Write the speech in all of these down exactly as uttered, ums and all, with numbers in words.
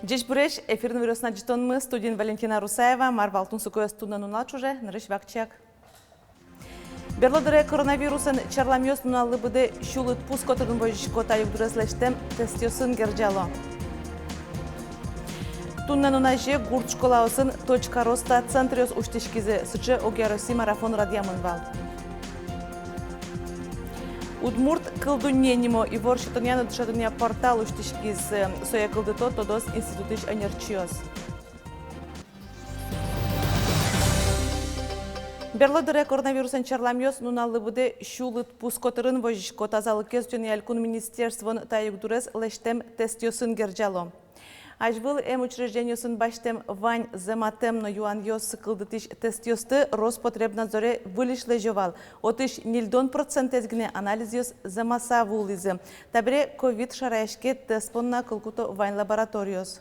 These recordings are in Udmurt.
Ӟечбуресь! Эфирын «Иворъёс» но ӝытонмы, студиын Валентина Русаева. Мар вал тунсыкоез туннэ нунал ӵоже, нырысь вакчияк. Берло дыре коронавирусэн чарламъёс нуналлы быдэ сю лыдпус котырын возисько. Та югдурез лэсьтэм тестъёсын герӟало. Туннэ нуназе гурт школаосын «Точка роста» центръёс усьтӥськизы. Сыӵе огъя Россия марафон радъямын вал. «Удмурт кылдунне» нимо ивор сётонъя но дышетонъя портал усьтӥськиз. Сое кылдыто тодос институтысь ӧнерчиос. Берло дыре коронавирусэн чарламъёс нуналлы быдэ сю лыдпус котырын возисько. Тазалыкез утёнъя элькун министерствоын та югдурез лэсьтэм тестъёсын герӟало. Азьвыл эмучреждениосын басьтэм вань зэматэм но юанъёс кылдытӥсь тестъёсты Роспотребнадзоре выльысь лэзё вал. Отысь ньыльдон процентэз гинэ анализъёс зэмаса вуылӥзы. Табере ковид шараяське тест понна кыл куто вань лабораториос.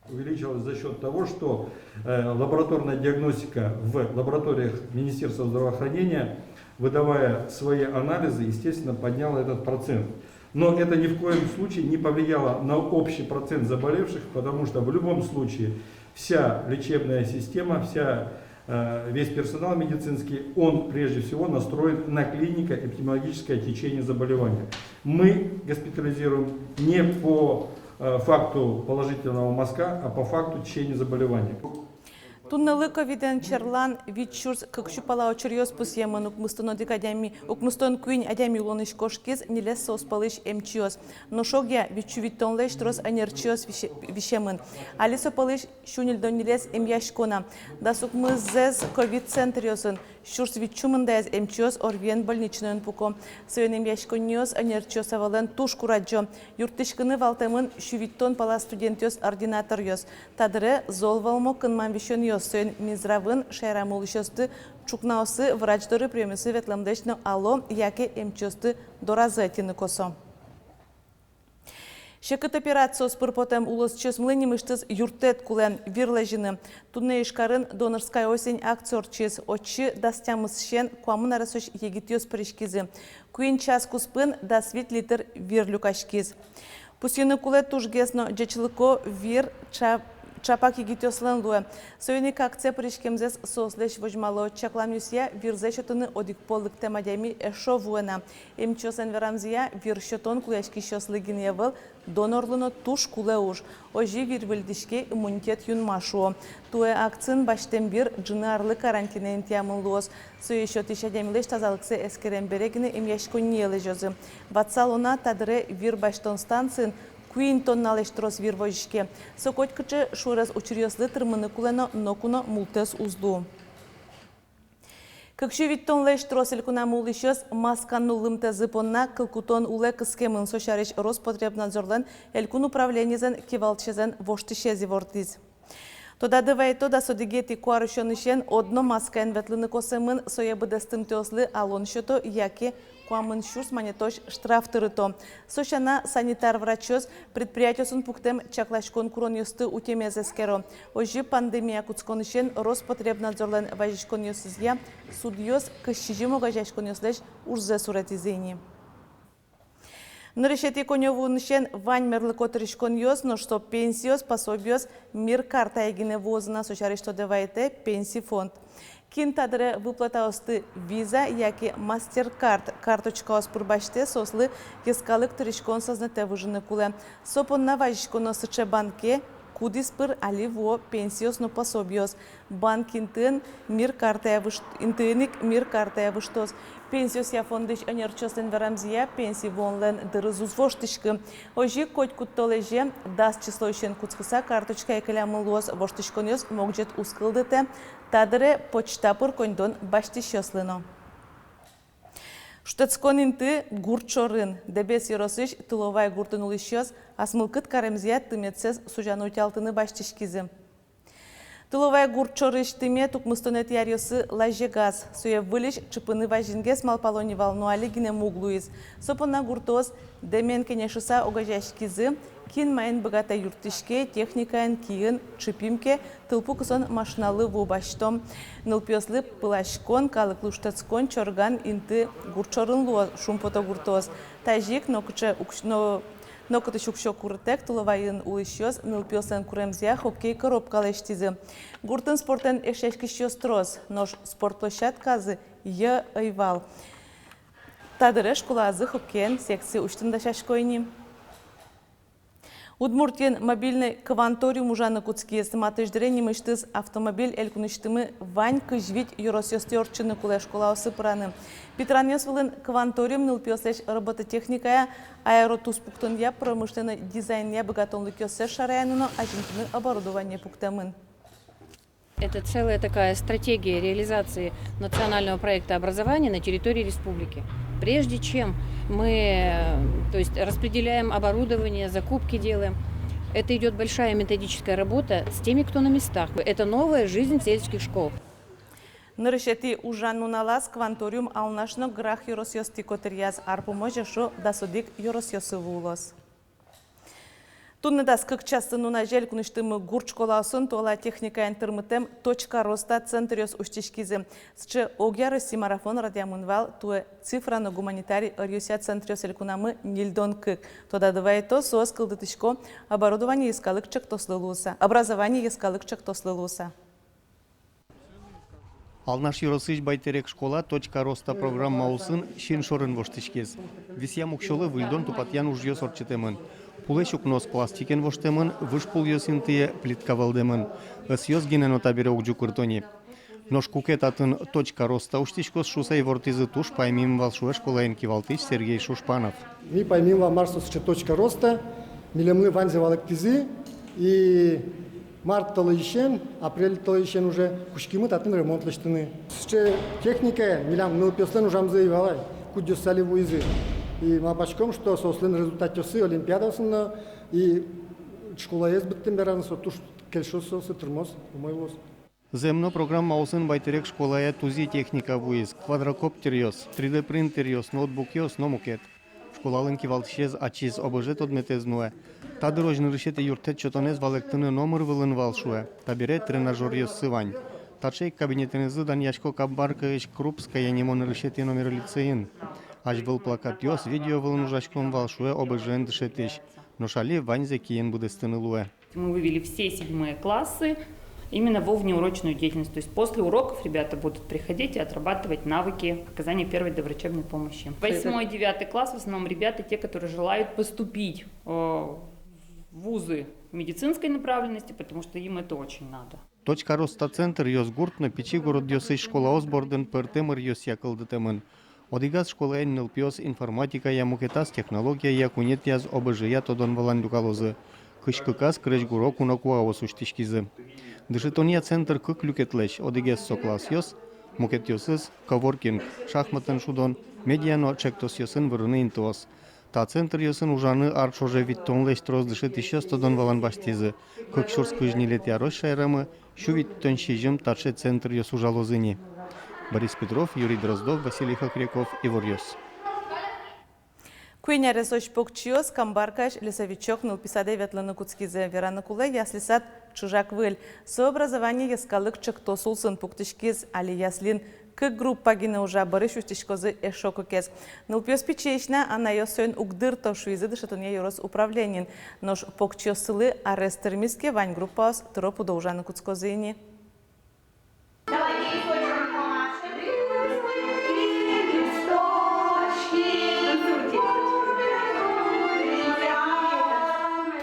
Увеличилось за счёт того, что, э, лабораторная диагностика в лабораториях Министерства здравоохранения, выдавая свои анализы, естественно, подняла этот процент. Но это ни в коем случае не повлияло на общий процент заболевших, потому что в любом случае вся лечебная система, вся, э, весь персонал медицинский, он прежде всего настроен на клинико-эпидемиологическое течение заболевания. Мы госпитализируем не по, э, факту положительного мазка, а по факту течения заболевания. Туннэлы ковидэн черлан вить сюрс кык сю пала учыръёс пусъемын. Укмыстон одӥг адями, укмыстон куинь адями улонысь кошкиз, ньылез соос пӧлысь эмчиос. Нош огъя вить сю витьтонлэсь трос ӧнерчиос висе-, висемын. Али со пӧлысь сю ньыльдон ньылез эмъясько на. Дас укмысэз ковид центръёсын, сюрс вить сю мындаез эмчиос ОРВИен больничноен пуко. Соин эмъяськонниос ӧнерчиос ӧвӧлэн туж курадӟо. Юрттӥськыны валтэмын сю витьтон пала студентъёс-ординаторъёс. Та дыре зол вӧлмо кынмам висёнъёс. Соин Минздравын шаерамы улӥсьёсты ӵукнаосы врач доры приёмъёсы ветлэмлэсь но ало яке эмчиосты доразы ӧтьыны косо. Секыт операциос пыр потэм улосчиосмылы нимысьтыз юрттэт кулэ: вир лэзьыны. Туннэ Ижкарын «Донорская осень» акция ортчиз. Отчы дас тямысысен куамын аресозь егитъёс пыриськизы. Куинь час куспын дас вить литр вир люкаськиз. Пусйыны кулэ, тужгес но ӟечлыко вир ӵа-, ӵапак егитъёслэн луэ. Соин ик акцие пыриськемзэс соослэсь возьмало. Чакламъёсъя, вирзэ сётыны одӥг пол лыктэм адями эшшо вуэ на. Эмчиослэн верамзыя, вир сётон кулэяськисьёслы гинэ ӧвӧл, донорлы но туж кулэ уж. Озьы вир выльдӥське, иммунитет юнма, шуо. Туэ акциын басьтэм вир ӝыны арлы карантинэ интыямын луоз. Сое сётӥсь адямилэсь тазалыксэ эскерем бере гинэ эмъяськонние лэзёзы. Ватсало на, та дыре вир басьтон станциын куинь тонналэсь трос вир возиське. Со котькыӵе шуэрес учыръёслы тырмыны кулэ но, ноку но мултэс уз лу. Кык сю витьтонлэсь трос элькунамы улӥсьёс маскаен нуллымтэзы понна кыл кутон улэ кыскемын. Со сярысь Роспотребнадзорлэн элькун управлениезлэн кивалтӥсезлэн воштӥсез ивортӥз. Тодады вайто, дас одӥгетӥ куарусёнысен одно маскаен ветлыны косэмын. Сое быдэстымтэослы алон сёто яке куамын сюрс манетозь штраф тырыто. Со сяна, санитар врачъёс предприятиосын пуктэм чакласькон куронъёсты утемез эскеро. Озьы пандемия кутсконысен Роспотребнадзорлэн вазиськонъёсызъя судъёс кызь сизьым огазеяськонъёслэсь ужзэ суретӥзы ини. Нырысетӥ коньывуонысен вань мерлыко тыриськонъёс, нош со пенсиос, пособиос «Мир» картае гинэ вуозы на. Со сярысь тодэ вайытэ Пенси фонд. Кин та дыре выплатаосты Visa яке MasterCard карточкаос пыр басьтэ, соослы йӧскалык тыриськон сӧзнэтэ выжыны кулэ. Со понна вазиськоно сыӵе банке, кудӥз пыр али вуо пенсиос но пособиос. Банк интыын «Мир» картае выш-, интыын ик «Мир» картае выштоз. Пенсиосъя фондысь ӧнерчиослэн верамзыя, пенси вуонлэн дырыз уз воштӥськы. Озьы, котькуд толэзе дас числоысен кутскыса карточкае келямын луоз. Воштӥськонъёс могӟет уз кылдытэ. Та дыре почта пыр коньдон басьтӥсьёслы но. Шутэтскон инты гурт шорын. Дэбес ёросысь Тыловай гуртын улӥсьёс ас мылкыд каремзыя тыметсэс сузяны-утялтыны басьтӥськизы. Тыловай гурт шорысь тымет укмыстонэтӥ аръёсы лазегаз. Сое выльысь чипыны вазьгес малпало ни вал, но али гинэ муг луиз. Со понна гуртоос дэмен кенешыса огазеяськизы. Кин маин быгатэ, юрттӥське. Техникаен киын чипим ке, тылпу кысон машиналы ву басьтом. Нылпиослы пыласькон, калыклы шутэтскон, чорыган инты гурт шорын луоз, шумпото гуртоос. Тазьы ик нокыӵе укс-, но Нокытысь уксё курытэк Туловайын улӥсьёс нылпиослэн куремзыя хоккей коробка лэсьтӥзы. Гуртын спортэн эшъяськисьёс трос, нош спорт площадказы йӧ ӧй вал. Та дыре школаазы хоккеен секция усьтыны дасясько ини. Удмуртиын мобильный кванториум ужаны кутскиз. Матысь дыре нимысьтыз автомобиль элькунысьтымы вань кызь вить ёросъёстӥ ортчыны кулэ, школаосы пыраны. Питранъёс вылын кванториум нылпиослэсь робототехникая, аэротуспуктонъя, промышленной дизайнъя быгатонлыкъёссэс шараяны но азинтыны оборудование пуктэмын. Это целая такая стратегия реализации национального проекта образования на территории республики. Прежде чем мы, э, то есть, распределяем оборудование, закупки делаем, это идёт большая методическая работа с теми, кто на местах. Это новая жизнь сельских школ. Нырысетӥ ужан нуналаз кванториум Алнаш но Грах ёросъёстӥ котыръяз, ар пумозь эшшо дас одӥг ёросъёсы вуылоз. Туннэ дас кык часын нуназе элькунысьтымы гурт школаосын туала техникаен тырмытэм «Точка роста» центръёс усьтӥськизы. Сыӵе огъя Россия марафон радъямын вал. Туэ цифра но гуманитарий ӧръёсъя центръёс элькунамы ньыльдон кык. Тодады вайытом, соос кылдытӥсько оборудование йӧскалык чектослы луыса, образование йӧскалык чектослы луыса. Алнаш ёросысь Байтерек школа «Точка роста» программа улсын син шорын воштӥськиз. Висъям уксёлы выльдон-тупатъян ужъёс ортчытэмын. Пулэсь укноос пластикен воштэмын, выж пулъёс интые плитка вӧлдэмын. Ӧсъёс гинэ но табере уг ӟукырто ни. Нош куке татын «Точка роста» усьтӥськоз шуыса ивортӥзы, туж паймим вал, шуэ школаын кивалтӥсь Сергей Шушпанов. Ми паймим вал, мар со сыӵе «Точка роста», милемлы ваньзэ валэктӥзы, и март толэзьысен, апрель толэзьысен уже кутскимы татын ремонт лэсьтыны. Сыӵе техникаен милям нылпиослэн ужамзы ӧй вал ай, кудъёсыз али вуизы. И малпаськом, что соослэн результатъёссы олимпиадаосын но и школаез быдтэм бераз но со туж кельшоз, соослы тырмоз, умой луоз. Зэм но, программа улсын Байтерек школае тузи техника вуиз: квадрокоптеръёс, три дэ принтеръёс, ноутбукъёс но мукет. Школалэн кивалтӥсез ачиз ОБЖ тодметэз нуэ. Та дырозь нырысетӥ юрттэт сётонэз валэктыны номыр вылын вал, шуэ. Табере тренажёръёссы вань. Таӵе ик кабинетэнызы данъясько Камбаркаысь Крупская нимо нырысетӥ номеро лицейын. Азьвыл плакатъёс, видео вылын ужаськом вал, шуэ ОБЖ-ын дышетӥсь. Нош али ваньзэ киын быдэстыны луэ. Мы вывели все седьмые классы именно во внеурочную деятельность. То есть после уроков ребята будут приходить и отрабатывать навыки оказания первой доврачебной помощи. Восьмой, девятый класс в основном ребята те, которые желают поступить, э, в вузы медицинской направленности, потому что им это очень надо. «Точка роста» центръёс гурт но пичи городъёсысь школаос бордын пӧртэм ӧръёсъя кылдытэмын. Одӥгаз школаын нылпиос информатикая, мукетаз технологияя, куинетӥяз ОБЖ-я тодон-валан люкалозы. Кызь кыказ крезьгуро кунокуаос усьтӥськизы. Дышетонъя центр кык люкетлэсь: одӥгез со классъёс, мукетъёсыз коворкинг, шахматэн шудон, медиа но чектосъёсын вырыны интыос. Та центръёсын ужаны ар ӵоже витьтонлэсь трос дышетӥсьёс тодон-валан басьтӥзы. Кык сюрс кызь ньылетӥ арозь шаерамы сю витьтон сизьым таӵе центръёс ужалозы ини. Борис Петров, Юрий Дроздов, Василий Хохряков, «Иворъёс». Куинь аресозь покчиос Камбаркаысь «Лесовичок» нылпи садэ ветлыны кутскизы. Вераны кулэ, ясли сад чыжак выль. Со образование йӧскалык чектос улсын пуктӥськиз. Али яслин кык группа гинэ ужа, бӧрысь усьтӥськозы эшшо кыкез. Нылпиос пичиесь на, анайёс соин уг дырто, шуизы дышетонъя ёрос управлениын. Нош покчиоссылы арес тырмиз ке, вань группаос тыро-пыдо ужаны кутскозы ини.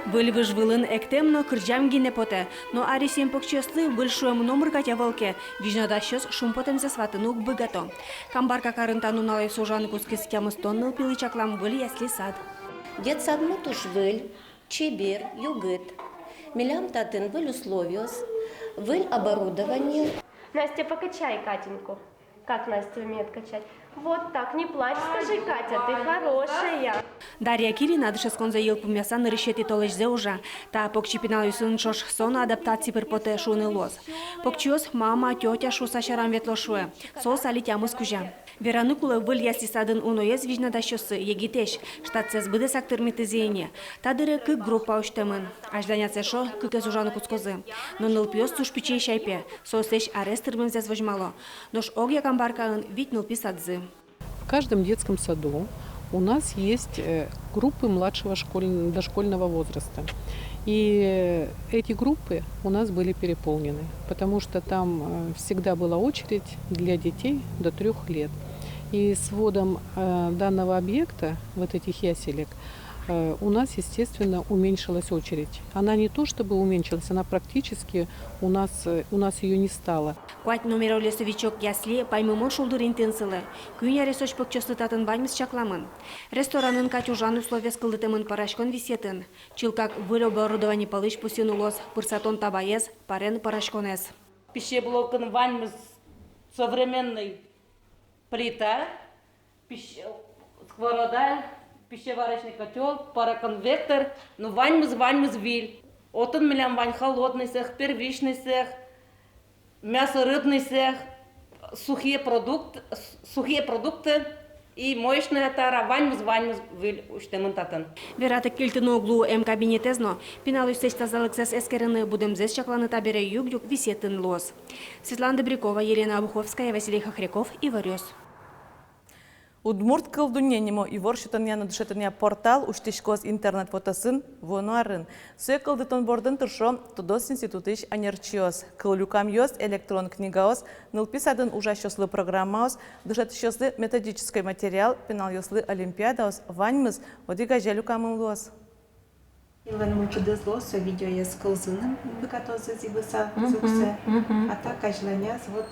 Выль выж вылын эктэм но кырӟам гинэ потэ. Но аресъем покчиослы выль шуэм номыр кадь ӧвӧл ке, визьнодасьёс шумпотэмзэс ватыны уг быгато. Камбарка карын та нуналъёсы ужаны кутскиз тямыстон нылпилы чаклам выль ясли сад. Детсадмы туж выль, чебер, югыт. Милям татын выль условиос, выль оборудование. Настя, покачай Катеньку. Как Настя умеет качать? Вот так, не плачь, скажи, Катя, ты хорошая. Дарья Килина дышетсконзэ йылпумъяса нырысетӥ толэзьзэ ужа. Та покчи пиналъёсын ӵош со но адаптаци пыр потэ, шуыны луоз. Покчиос «мама», «тётя» шуыса сярам ветло, шуэ. Соос али тямыс кузя. Вераны кулэ, выль ясли садын уноез визьнодасьёссы егитэсь, штатсэс быдэсак тырмытӥзы ини. Та дыре кык группа усьтэмын. Азьланяз эшшо кыкез ужаны кутскозы. Но нылпиос туж пичиесь, ай пе, соослэсь арес тырмемзэс возьмало. Нош огъя Камбаркаын вить нылпи садзы. В каждом детском саду У нас есть э, группы младшего школь- дошкольного возраста. И эти группы у нас были переполнены, потому что там э, всегда была очередь для детей до трёх лет. И с вводом э, данного объекта, вот этих яселек, э, у нас, естественно, уменьшилась очередь. Она не то чтобы уменьшилась, она практически у нас, э, у нас ее не стало. Куать номеро лесовичок ясли паймымон шулдыр интыын сылэ. Куинь аресозь покчиослы татын ваньмыз чакламын. Ресторанын кадь ужан условиос кылдытэмын пӧраськон висъетын. Чылкак выль оборудование пӧлысь пусйыны луоз пырсатон табаез, парен пӧраськонэз. Пищеблокын ваньмыз: современный плита, пищ- сковорода, пищеварочный котёл, пароконвектор. Ну, ваньмыз, ваньмыз выль. Отын милям вань холодный цех, первичный цех, мясорыбный цех, сухие продукт- сухие продукты и моечная тара. Ваньмыз, ваньмыз выль усьтэмын татын. Вератэк кельтыны уг луы эм кабинетэз но. Пиналъёслэсь тазалыксэс эскерыны, будэмзэс чакланы табере юг-юг висъетын луоз. Светлана Добрякова, Елена Обуховская, Василий Хохряков, «Иворъёс». «Удмурт кыл дунне» нимо ивор сётонъя но дышетонъя портал усьтӥськоз интернет вотэсын вуоно арын. Сое кылдытон бордын тыршо тодос институтысь ӧнерчиос. Кыллюкамъёс, электрон книгаос, нылпи садын ужасьёслы программаос, дышетӥсьёслы методической материал, пиналъёслы олимпиадаос — ваньмыз одӥг азе люкамын луоз. Илэн мылкыдыз луоз, со видеоез кылзыны быгатозы зӥбыса, мгм, кызыксэ. Мгм. А так азьланяз вот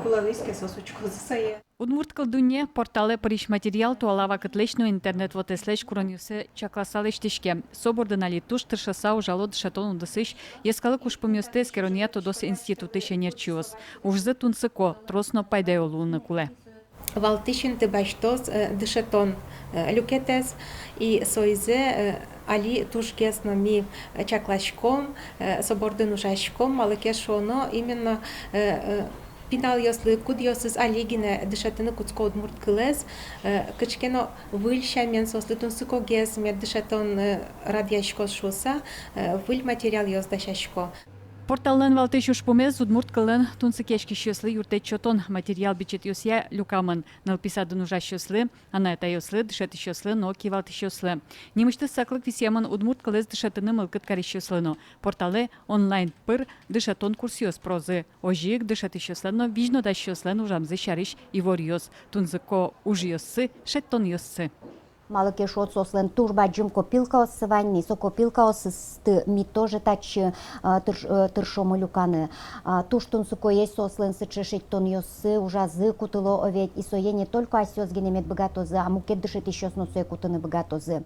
кулэ луиз ке, соос учкозы сое. «Удмурт кыл дунне» порталэ пырись материал туала вакытлэсь но интернет вотэслэсь куронъёссэ чакласа лэсьтӥське. Со бордын али туж тыршыса ужало дышетон удысысь йӧскалык ужпумъёсты эскеронъя тодос институтысь ӧнерчиос. Ужзы тунсыко, трос но пайдаё луыны кулэ. Валтӥсь инты басьтоз э, дышетон э, люкетэз, и соизэ э, али тужгес но ми э, чакласьком, э, со бордын ужаськом, малы ке шуоно именно э, э, пиналъёслы, кудъёсыз али гинэ дышетыны кутско удмурт кылэз, э, кыӵе ке но выль сямен соослы тунсыкогес мед дышетон э, радъяськоз шуыса, э, выль материалъёс дасясько. Порталлэн валтӥсь ужпумез — удмурт кылын тунсыкъяськисьёслы юрттэт сётон. Материал бичетъёсъя люкамын. Нылпи садын ужасьёслы, анай-атайёслы, дышетӥсьёслы но кивалтӥсьёслы. Нимысьтыз саклык висъямын удмурт кылэз дышетыны мылкыд карисьёслы но. Порталэ онлайн пыр дышетон курсъёс пырозы. Озьы ик дышетӥсьёслэн но визьнодасьёслэн ужамзы сярысь иворъёс, тунсыко ужъёссы, шедьтонъёссы. Малы ке шуод, соослэн туж бадӟым копилкаоссы вань ни, со копилкаосысты ми тоже татчы а, тырш- э, тыршомы люканы. А, туж тунсыкоесь соослэн сыӵе шедьтонъёссы, ужазы кутыло ведь, и сое не только асьсэос гинэ мед быгатозы, а мукет дышетӥсьёс но сое кутыны быгатозы.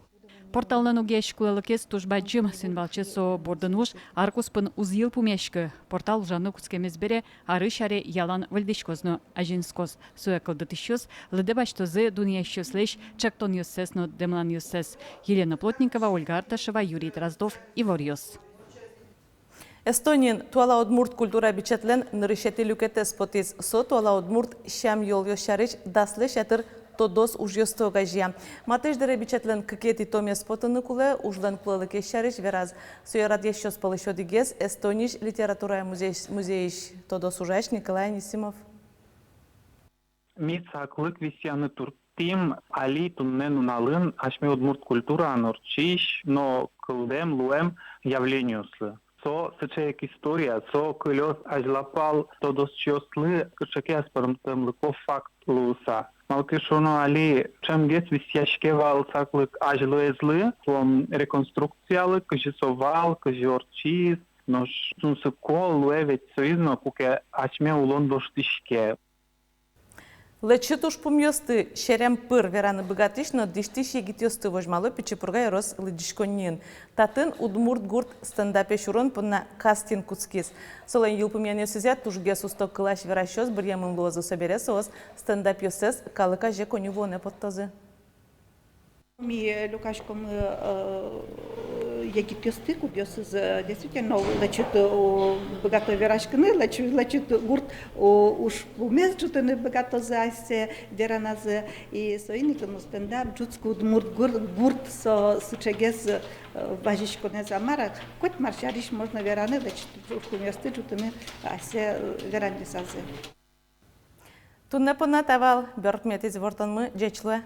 Порталлэн огъясь кулэлыкез туж бадӟым, соин валче со бордын уж ар куспын уз йылпумъяськы. Портал ужаны кутскемез бере, арысь аре ялан выльдӥськоз но азинскоз. Сое кылдытӥсьёс лыдэ басьтозы дунъясьёслэсь ӵектонъёссэс но дэмланъёссэс. Елена Плотникова, Ольга Арташева, Юрий Дроздов, «Иворъёс». Эстониын туала удмурт культура бичетлэн нырысетӥ люкетэз потӥз. Со туала удмурт сям-йылолъёс сярысь даслэсь ятыр тодос ужъёсты огазея. Матысь дыре бичетлэн кыкетӥ томез потыны кулэ, ужлэн кулэлыкез сярысь вераз. Сое радъясьёс пӧлысь одӥгез, Эстониысь литературая музейысь, музейысь тодос ужась Николай Анисимов. Ми саклык висъяны турттӥм али, туннэ нуналын, асьме удмурт культураын ортчись но кылдэм, луэм явлениослы. Со сыӵе ик история, со кылёз азьлапал тодосчиослы кыӵе ке аспӧртэмлыко факт луыса. Малы ке шуоно, али ӵемгес висъяське вал саклык азьлоезлы, со реконструкциялы, кызьы со вал, кызьы ортчиз. Нош тунсыко луэ ведь соиз но, куке асьме улон воштӥське. Лэчыт ужпумъёсты серем пыр вераны быгатӥсь но дӥсьтӥсь егитъёсты возьмало Пичи Пурга ёрос лыдӟиськонниын. Татын «Удмурт гурт» стендапе сюрон понна кастинг кутскиз. Солэн йылпумъянъёсызъя тужгес усто кылась-верасьёс быръемын луозы, собере соос стендапъёссэс калык азе коньывуонэ поттозы. Ми люкаськом э, егитъёсты, кудъёсыз э, действительно лэчыт э, быгато вераськыны, лэчыт, лэчыт гурт э, ужпумез ӝутыны быгатозы асьсэ вераназы. И соин ик но стендап ӝутск, удмурт гур- гурт, со сыӵегес э, вазиськонэз, а мар-а, коть мар сярысь можно вераны, лэчыт ужпумъёсты ӝутыны асьсэ э, веранъёсазы. Туннэ понна та вал берпуметӥ ивортонмы. Ӟеч луэ.